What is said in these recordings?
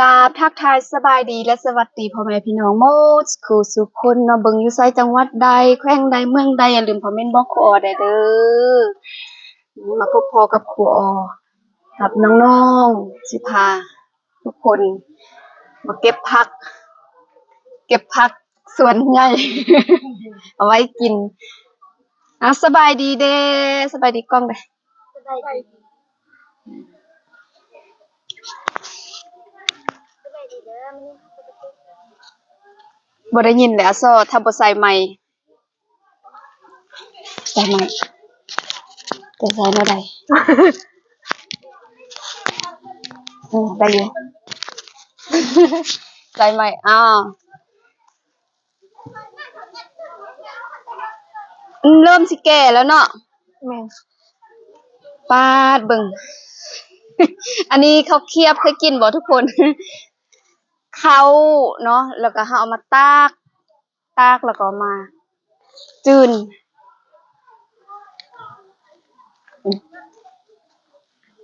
ກາບທັກທາຍສະບາຍດີ ແລະ ສະຫວັດດີພໍ່ແມ່ພີ່ນ້ອງໝົດສູ່ຜູ້ສູ່ຄົນເນາະ, ເບິ່ງຢູ່ໃສ ຈັງຫວັດໃດ ແຂວງໃດ ເມືອງໃດ ຢ່າລືມຄອມເມັນບອກຂໍແດ່ເດີ. ມາພົບພໍ້ກັບຄູອໍ ກັບນ້ອງໆ ຊິພາທຸກຄົນມາເກັບຜັກ ເກັບຜັກສວນໃຫຍ່ ເອົາໄວ້ກິນ. ອາ ສະບາຍດີເດ້ ສະບາຍດີກ້ອງເດ້. ສະບາຍດີ ສະບາຍດີເດີ. ມື້ນີ້ເຮົາກໍຈະເກັບ ບໍ່ໄດ້ຍິນແຫຼະ ອາຊໍ ຖ້າບໍ່ໃສ່ໄມ ໃສ່ໄມ ຈະໃສ່ແນວໃດ? ເອີ ໄດ້ຢູ່ ໃສ່ໄມ ອ້າວ. ເລີ່ມຊິແກ່ແລ້ວເນາະ. ແມ່ນ. ປາດ ເບິ່ງ ອັນນີ້ເຂົ້າຄຽບ ເຄີຍກິນບໍ່ທຸກຄົນ? ເຂົ້າເນາະ ແລ້ວກໍເຮົາເອົາມາຕາກ ຕາກແລ້ວກໍເອົາມາຈືນ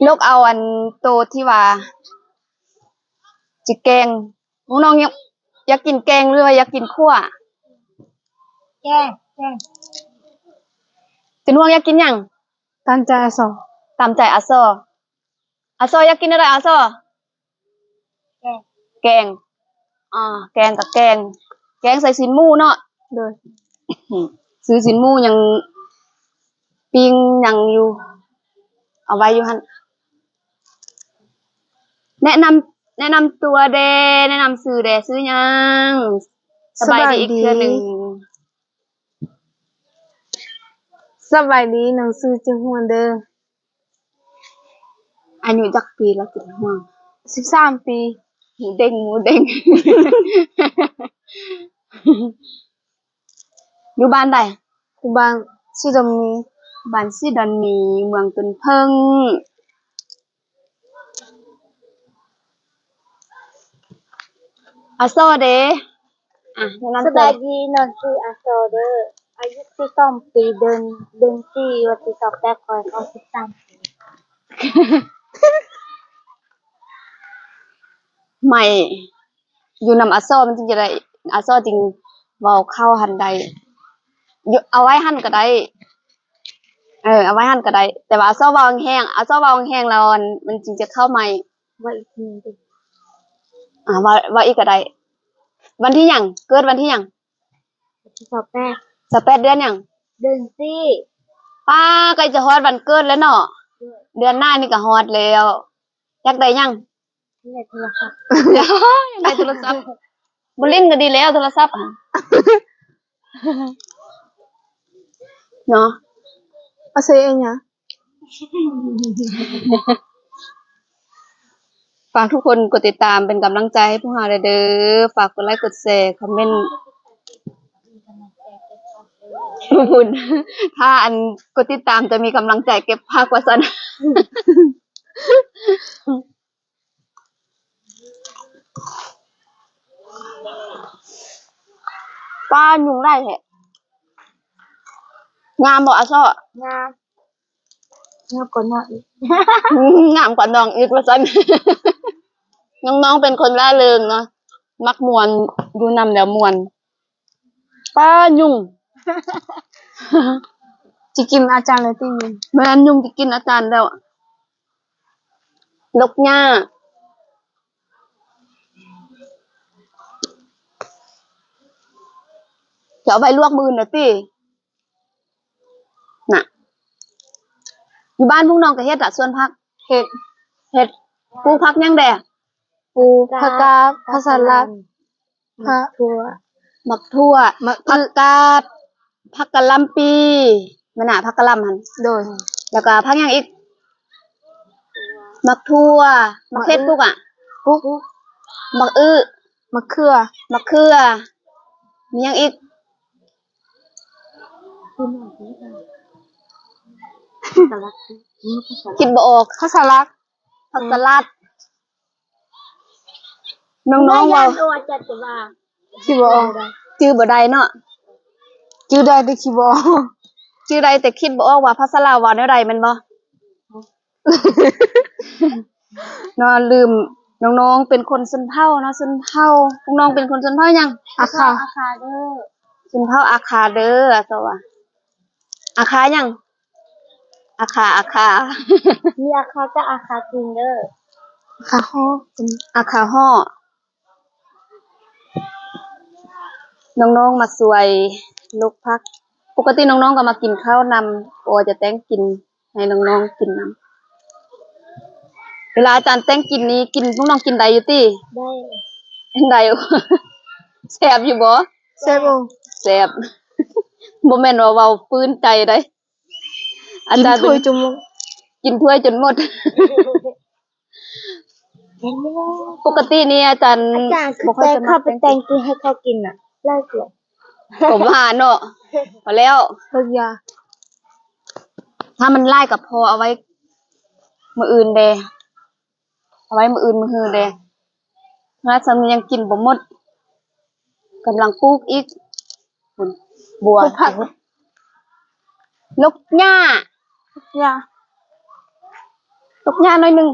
ລົກເອົາອັນໂຕທີ່ວ່າຊິແກງ. ນ້ອງໆ ຢາກ ຢາກກິນແກງ ຫຼືວ່າຢາກກິນຂົ້ວ? ແກງ ແກງ. ເປັນຫ່ວງຢາກກິນຫຍັງ? ຕາມໃຈອາຊໍ ຕາມໃຈອາຊໍ. ອາຊໍຢາກກິນແນວໃດ ອາຊໍ? ແກງ ແກງ. ອ່າ ແກງກໍແກງ ແກງໃສ່ຊີ້ນໝູເນາະ. ໂດຍ. ຊື້ຊີ້ນໝູ ຍັງປີ້ງ ຍັງຢູ່ ເອົາໄວ້ຢູ່ຫັ້ນ. ແນະນຳ ແນະນຳຕົວແດ່ ແນະນຳຊື່ແດ່ ຊື່ຫຍັງ? ສະບາຍດີອີກເທື່ອໜຶ່ງ. ສະບາຍດີ ນ້ອງຊື່ຈິງຮວນເດີ. ອາຍຸຈັກປີລະຈິງຮວນ? ສິບສາມປີ. ໝູເດ້ງ ໝູເດ້ງ. ຢູ່ບ້ານໃດ? ຢູ່ບ້ານສີດອນມີ. ບ້ານສີດອນມີ ເມືອງຕົ້ນເຜິ້ງ. ອາຊໍເດ ອ່ະ ແນະນຳຕົວ. ສະບາຍດີ ນ້ອງຊື່ອາຊໍເດີ ອາຍຸສິບສອງປີ ເດືອນ ເດືອນສີ່ ວັນທີຊາວແປດ ຂ້ອຍເຂົ້າສິບສາມປີ. ໄມ ຢູ່ນຳອາຊໍມັນຈຶ່ງຈະໄດ້ ອາຊໍຈຶ່ງເວົ້າເຂົ້າຫັ້ນໄດ້. ຢູ່ ເອົາໄວ້ຫັ້ນກໍໄດ້ ເອີ ເອົາໄວ້ຫັ້ນກໍໄດ້ ແຕ່ວ່າອາຊໍເວົ້າແຮງໆ ອາຊໍເວົ້າແຮງໆ ແລ້ວມັນຈຶ່ງຈະເຂົ້າໄມ. ເວົ້າອີກທີໜຶ່ງຕິ. ອ່າ ເວົ້າ ເວົ້າອີກກໍໄດ້. ວັນທີຫຍັງ? ເກີດວັນທີຫຍັງ? ວັນທີຊາວແປດ. ຊາວແປດ ເດືອນຫຍັງ? ເດືອນສີ່. ປ້າ ໃກ້ຈະຮອດວັນເກີດແລ້ວເນາະ. ເດືອນໜ້ານີ້ກໍຮອດແລ້ວ. ຢາກໄດ້ຫຍັງ? ຢາກໄດ້ໂທລະສັບ. ຢາກໄດ້ໂທລະສັບ. ບໍ່ຫຼິ້ນກໍດີແລ້ວໂທລະສັບ ເນາະ. ອາເຊເອຫຍັງ? ຝາກທຸກຄົນກົດຕິດຕາມເປັນກຳລັງໃຈໃຫ້ພວກເຮົາແດ່ເດີ. ຝາກກົດໄລກົດແຊ ຄອມເມັນ ບຸນ ຖ້າອັນກົດຕິດຕາມຈະມີກຳລັງໃຈເກັບຜັກວ່າຊັ້ນ. ປ້າ ຍຸງຫຼາຍແທ້. ງາມບໍ່ອາຊໍ? ງາມ. ງາມກວ່ານ້ອງອີກ. ງາມກວ່ານ້ອງອີກວ່າຊັ້ນ. ນ້ອງໆ ເປັນຄົນລ່າເລີງເນາະ ມັກມ່ວນ ຢູ່ນຳແລ້ວມ່ວນ. ປ້າ ຍຸງ ຊິກິນອາຈານແລ້ວຕິ? ແມ່ນ ຍຸງຊິກິນອາຈານແລ້ວ. ລົກຫຍ້າ ຈະເອົາໄວ້ລວກມື້ອື່ນນະຕິ. ນະ ຢູ່ບ້ານພວກນ້ອງກໍເຮັດລະ ສວນຜັກ? ເຮັດ. ເຮັດ. ປູກຜັກຫຍັງແດ່? ປູກຜັກກາດ, ຜັກສະຫຼັດ, ຜັກຖົ່ວ, ໝາກຖົ່ວ, ໝາກອຶ, ຜັກກາດ, ຜັກກະຫຼ່ຳປີ ແມ່ນນະ ຜັກກະຫຼ່ຳຫັ້ນ. ໂດຍ. ແລ້ວກໍຜັກຫຍັງອີກ? ໝາກຖົ່ວ, ໝາກເຜັດ ໝາກອຶ ປູກອະ? ປູກ. ໝາກອຶ, ໝາກເຂືອ, ໝາກເຂືອ. ມີຫຍັງອີກ? ຄິດບໍ່ອອກ. ຜັກສະຫຼັດ. ຜັກສະຫຼັດ. ນ້ອງໆ ເວົ້າ ຄິດບໍ່ອອກ. ຈື່ບໍ່ໄດ້ເນາະ. ຈື່ໄດ້ແຕ່ຄິດບໍ່ອອກ. ຈື່ໄດ້ແຕ່ຄິດບໍ່ອອກວ່າພາສາລາວເວົ້າແນວໃດແມ່ນບໍ່? ເນາະ ລືມ. ນ້ອງໆເປັນຄົນຊົນເຜົ່າເນາະ ຊົນເຜົ່າ. ພວກນ້ອງເປັນຄົນຊົນເຜົ່າຫຍັງ? ອາຄາ. ອາຄາເດີ. ຊົນເຜົ່າອາຄາເດີ ອາຊອວ່າ. ອາຄາຫຍັງ? ອາຄາ ອາຄາ. ມີອາຄາກັບອາຄາຈິງເດີ. ອາຄາຮໍ. ອາຄາຮໍ. ນ້ອງໆມາຊ່ວຍລົກຜັກ. ປົກກະຕິນ້ອງໆກໍມາກິນເຂົ້ານຳ, ກໍຈະແຕ່ງກິນໃຫ້ນ້ອງໆກິນນຳ. ເວລາອາຈານແຕ່ງກິນນີ້ ກິນ ພວກນ້ອງກິນໄດ້ຢູ່ຕິ? ໄດ້. ໄດ້. ແຊບຢູ່ບໍ່? ແຊບ. ແຊບ. ບໍ່ແມ່ນວ່າເວົ້າຝືນໃຈໃດ. ອາຈານກິນຖ້ວຍຈົນໝົດ. ກິນຖ້ວຍຈົນໝົດ. ປົກກະຕິນີ້ອາຈານ ອາຈານຄືແຕ່ງເຂົ້າໄປແຕ່ງກິນໃຫ້ເຂົາກິນນະ ເລີກເລີຍ. ກໍວ່າເນາະ. ພໍແລ້ວ. ເລີກຢາ. ຖ້າມັນຫຼາຍກໍພໍເອົາໄວ້ມື້ອື່ນແດ່. ເອົາໄວ້ມື້ອື່ນມື້ຮືແດ່. ຂະໜາດສ່ຳນີ້ຍັງກິນບໍ່ໝົດ. ກຳລັງປູກອີກ. ພຸ້ນ ບົວ ປູກຜັກ ລົກຫຍ້າ ລົກຫຍ້າ ລົກຫຍ້າໜ້ອຍໜຶ່ງ.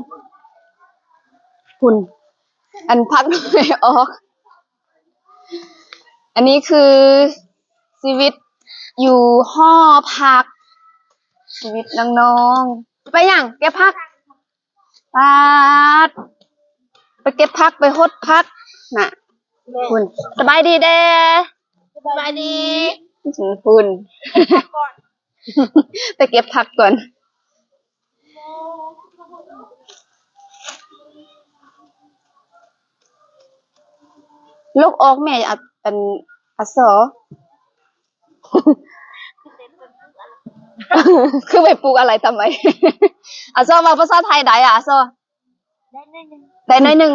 ພຸ້ນ ອັນຜັກນ້ອຍອອກ. ອັນນີ້ຄືຊີວິດຢູ່ຫໍພັກ ຊີວິດນ້ອງໆ. ໄປຫຍັງ? ເກັບຜັກ. ປາດ ໄປເກັບຜັກ ໄປຫົດຜັກນະ. ແມ່ນ. ພຸ້ນ ສະບາຍດີແດ່. ສະບາຍດີ. ພຸ້ນ ໄປເກັບຜັກກ່ອນ. ລົກອອກແມ່ ອາ ອັນ ອາຊໍ. ຄືໄປປູກອາໄລທຳໄມ? ອາຊໍເວົ້າພາສາໄທໄດ້ອະ ອາຊໍ? ໄດ້ໜ້ອຍໜຶ່ງ. ໄດ້ໜ້ອຍໜຶ່ງ.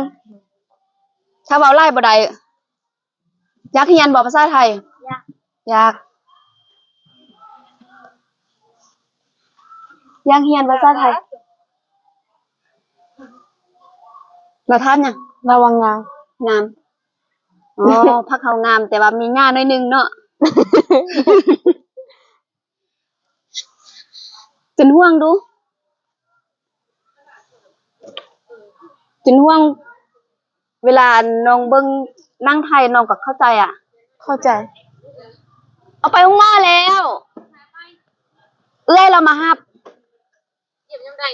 ຖ້າເວົ້າຫຼາຍບໍ່ໄດ້. ຢາກຮຽນບໍ່ພາສາໄທ? ຢາກ. ຢາກ. ຢາກຮຽນພາສາໄທ. ລາວຖາມຫຍັງ? ລາວວ່າງາມ. ງາມ. ອໍ ຜັກເຮົາງາມ ແຕ່ວ່າມີຫຍ້າໜ້ອຍໜຶ່ງເນາະ. ເປັນຫ່ວງດູ ເປັນຫ່ວງ. ເວລານ້ອງເບິ່ງໜັງໄທ ນ້ອງກໍເຂົ້າໃຈອະ. ເຂົ້າໃຈ. ເອົາໄປໂຮງໝໍແລ້ວ. ເອື້ອຍລາວມາຮັບ. ຢຽບຍາມໃດ?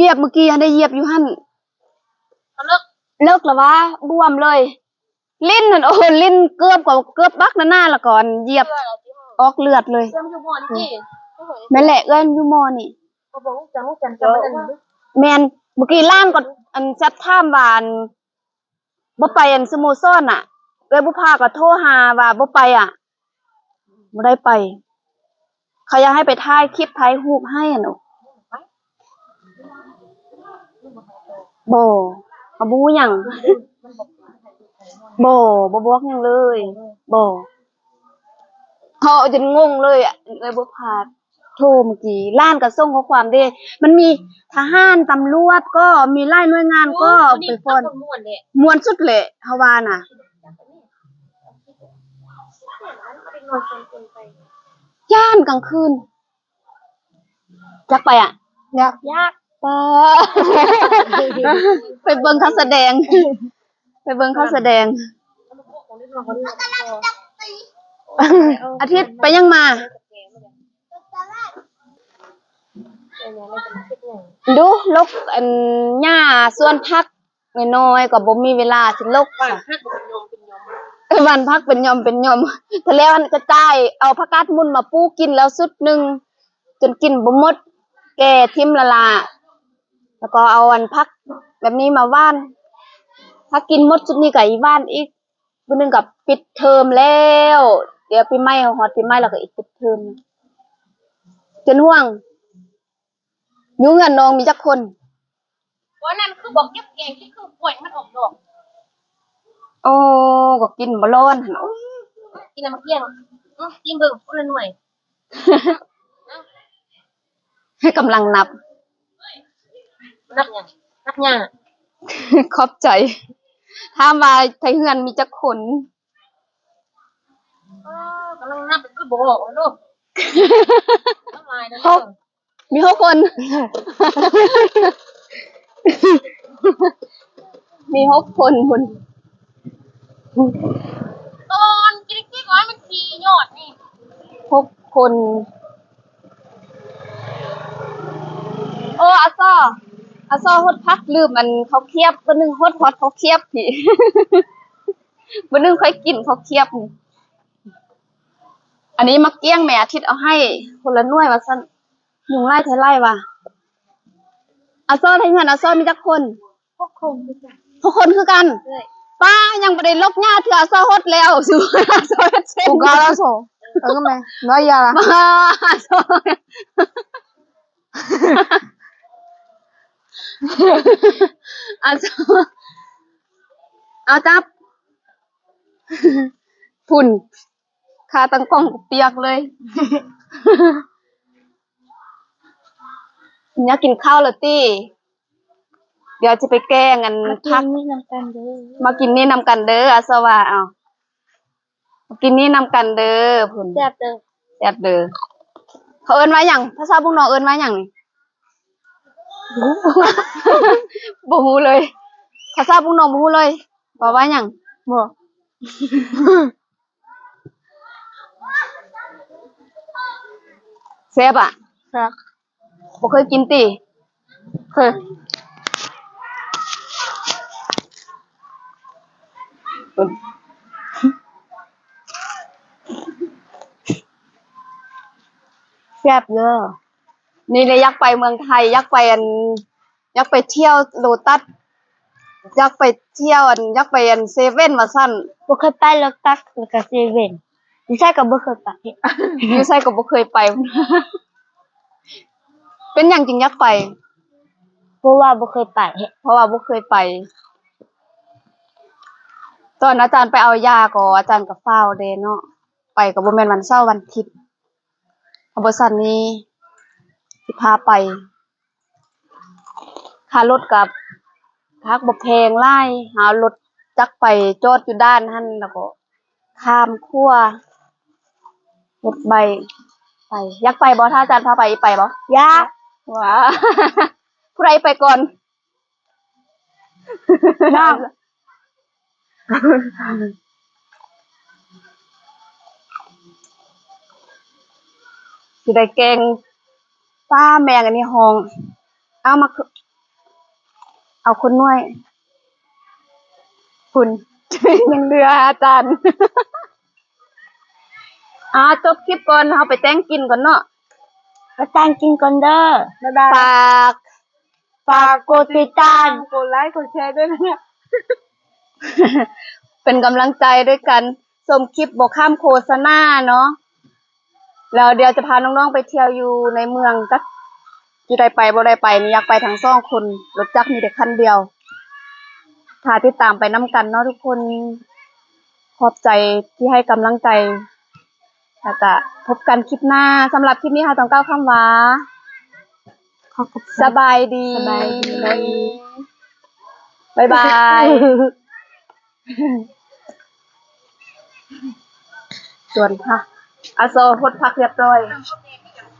ຢຽບມື້ກີ້ຫັ້ນເດ້ ຢຽບຢູ່ຫັ້ນ. ເລິກ ເລິກລະວ່າ ບວມເລີຍ. ຫຼິ້ນຫັ້ນ ໂອ້ ຫຼິ້ນເກືອບກໍເກືອບບັກໜາໆ ລະກໍຢຽບອອກເລືອດເລີຍ. ແມ່ນແຫຼະ ເອື້ອຍຢູ່ມໍນີ້. ແມ່ນ ມື້ກີ້ຫຼານກໍ ອັນ ແຊັດຖາມວ່າ ອັນ ບໍ່ໄປ ອັນ ສະໂມສອນນະ. ເອື້ອຍບຸບພາກໍໂທຫາວ່າບໍ່ໄປອະ. ບໍ່ໄດ້ໄປ. ເຂົາຢາກໃຫ້ໄປຖ່າຍຄລິບຖ່າຍຮູບໃຫ້ຫັ້ນ. ບໍ່ ເຮົາບໍ່ຮູ້ຫຍັງ. ບໍ່ ບໍ່ບອກຫຍັງເລີຍ. ບໍ່. ເຮົາຈົນງົງເລີຍ ເອື້ອຍບຸບພາ. ໂທມື້ກີ້ ຫຼານກໍສົ່ງຂໍ້ຄວາມເດ້. ມັນມີທະຫານ ຕຳຫຼວດ ກໍມີຫຼາຍໜ່ວຍງານ ກໍໄປຟ້ອນ. ມ່ວນສຸດແຫຼະ ເຮົາວ່ານະ. ຢ້ານກາງຄືນ. ຢາກໄປອະ? ຢາກ. ຢາກ. ໄປເບິ່ງເຂົາສະແດງ ໄປເບິ່ງເຂົາສະແດງ. ອາທິດໄປຫຍັງມາ? ດູ ລົກ ອັນ ຫຍ້າສວນຜັກນ້ອຍໆ ກໍບໍ່ມີເວລາຊິລົກ. ຫວ່ານຜັກເປັນຫຍ່ອມເປັນຫຍ່ອມ. ເອີ ຫວ່ານຜັກເປັນຫຍ່ອມເປັນຫຍ່ອມ. ຖ້າແລ້ວຫັ້ນກະຈາຍ ເອົາຜັກກາດໝຸ່ນມາປູກກິນແລ້ວຊຸດໜຶ່ງ ຈົນກິນບໍ່ໝົດ ແກ່ຖິ້ມລະລະ ແລ້ວກໍເອົາອັນຜັກແບບນີ້ມາຫວ່ານ. ຖ້າກິນໝົດຊຸດນີ້ກໍອີຫວ່ານອີກ. ມື້ໜຶ່ງກໍປິດເທີມແລ້ວ ດຽວປີໃໝ່ ຮອດປີໃໝ່ແລ້ວກໍອີກປິດເທີມ. ເປັນຫ່ວງ. ຢູ່ເຮືອນນ້ອງມີຈັກຄົນ? ບໍ່ ນັ້ນຄືບໍ່ເກັບແກງ ຄືປ່ອຍໃຫ້ມັນອອກດອກ. ໂອ້ ກໍກິນບໍ່ຮ້ອນຫັ້ນ. ໂອ້ ກິນໃຫ້ມັນກ້ຽງ. ອື ກິນເບິ່ງຄົນລະໜ່ວຍ. ໃຫ້ກຳລັງນັບ. ນັບຫຍັງ? ນັບຫຍ້າ. ຂອບໃຈ. ຖາມວ່າໄທເຮືອນມີຈັກຄົນ? ເອີ ກຳລັງນັບ ຄືບໍ່ອອກເນາະ. ນັບຫຼາຍເນາະ. ຫົກ. ມີຫົກຄົນ. ເອີ ເອີ ເອີ. ມີຫົກຄົນພຸ້ນ. ຕອນກິນກິນໄວ້ມັນຊິຍອດນີ້ ຫົກຄົນ. ໂອ້ ອາຊໍ ອາຊໍຫົດຜັກ ລືມອັນເຂົ້າຄຽບ ບາດໜຶ່ງຫົດ ຫົດເຂົ້າຄຽບພີ້ ບາດໜຶ່ງຄ່ອຍກິນເຂົ້າຄຽບນີ້. ອັນນີ້ໝາກກ້ຽງແມ່ອາທິດເອົາໃຫ້ຄົນລະໜ່ວຍວ່າຊັ້ນ. ຍຸງຫຼາຍແທ້ຫຼາຍວ່າ. ອາຊໍ ໃນເຮືອນອາຊໍມີຈັກຄົນ? ຫົກຄົນຄືກັນ. ຫົກຄົນຄືກັນ? ໂດຍ. ປ້າ ຍັງບໍ່ໄດ້ລົກຫຍ້າເທື່ອ ອາຊໍຫົດແລ້ວ. ສູ ອາຊໍເຮັດເສັນ. ກູກາລາໂຊ ເອີ ແມ່ນບໍ່ຢາລະ ອາຊໍ ອາຊໍ ເອົາຈັບ ພຸ້ນ. ຂາຕັ້ງກ້ອງປຽກເລີຍ. ຢາກກິນເຂົ້າແລ້ວຕິ? ດຽວຈະໄປແກງອັນ ມາກິນ ຜັກ ນີ້ນຳກັນເດີ ມາກິນນີ້ນຳກັນເດີ ອາຊະວາ. ເອົາ ມາກິນນີ້ນຳກັນເດີ ພຸ້ນ. ແຊບເດີ ແຊບເດີ. ເຂົາເອີ້ນວ່າຫຍັງ? ພາສາບຸກນອກເອີ້ນວ່າຫຍັງນີ້? ບໍ່ຮູ້ເລີຍ ພາສາບຸກນອກບໍ່ຮູ້ເລີຍ ເວົ້າວ່າຫຍັງ? ບໍ່. ແຊບອະ? ແຊບ. ບໍ່ເຄີຍກິນຕິ? ເຄີຍ. ແຊບເດີ. ນີ້ແຫຼະ ຢາກໄປເມືອງໄທ ຢາກໄປອັນ ຢາກໄປທ່ຽວໂລຕັດ ຢາກໄປທ່ຽວອັນ ຢາກໄປອັນເຊເວັ່ນວ່າຊັ້ນ. ບໍ່ເຄີຍໄປໂລຕັດ ແລ້ວກະເຊເວັ່ນ. ຢູ່ໃສກໍບໍ່ເຄີຍໄປ ຢູ່ໃສກໍບໍ່ເຄີຍໄປ. ເປັນຫຍັງຈຶ່ງຢາກໄປ? ເພາະວ່າບໍ່ເຄີຍໄປ ເພາະວ່າບໍ່ເຄີຍໄປ. ຕອນອາຈານໄປເອົາຢາກໍ ອາຈານກໍຟ້າວແດ່ເນາະ ໄປກໍບໍ່ແມ່ນວັນເສົາວັນອາທິດ. ເອົາ ບໍ່ຊັ້ນນີ້ຊິພາໄປ. ຄ່າລົດກໍຫາກບໍ່ແພງຫຼາຍ ເຮົາເອົາລົດຈັກໄປຈອດຢູ່ດ່ານຫັ້ນ ແລ້ວກໍຂ້າມຂົວ ລົດໄບໄປ. ຢາກໄປບໍ່? ຖ້າອາຈານພາໄປ ໄປບໍ່? ຢາກ. ວ້າ ຜູ້ໃດໄປກ່ອນ? ນ້ອງ ຊິໄດ້ແກງ ປ້າ ແມງອັນນີ້ຮ້ອງ. ເອົາມາ ເອົາຄົນໜ່ວຍ ພຸ້ນ ຍັງເຫຼືອອາຈານ. ອ່າ ຈົບຄລິບກ່ອນ ເຮົາໄປແຕ່ງກິນກ່ອນເນາະ ໄປແຕ່ງກິນກ່ອນເດີ. ບາຍບາຍ. ຝາກ ຝາກກົດຕິດຕາມ ກົດໄລ ກົດແຊດ້ວຍນະ ເປັນກຳລັງໃຈດ້ວຍກັນ ຊົມຄລິບບໍ່ຂ້າມໂຄສະນາເນາະ. ແລ້ວດຽວຈະພານ້ອງໆໄປທ່ຽວຢູ່ໃນເມືອງ ຈັກຊິໄດ້ໄປບໍ່ໄດ້ໄປນີ້ ຢາກໄປທັງສອງຄົນ ລົດຈັກມີແຕ່ຄັນດຽວ. ຖ້າຕິດຕາມໄປນຳກັນເນາະທຸກຄົນ. ຂອບໃຈທີ່ໃຫ້ກຳລັງໃຈ ແລ້ວກະພົບກັນຄລິບໜ້າ. ສຳລັບຄລິບນີ້ເຮົາຕ້ອງກ່າວຄຳວ່າ ຂໍຂອບໃຈ ສະບາຍດີ ສະບາຍດີ ບາຍບາຍ. ສວນຜັກ ອາຊໍຫົດຜັກຮຽບຮ້ອຍ.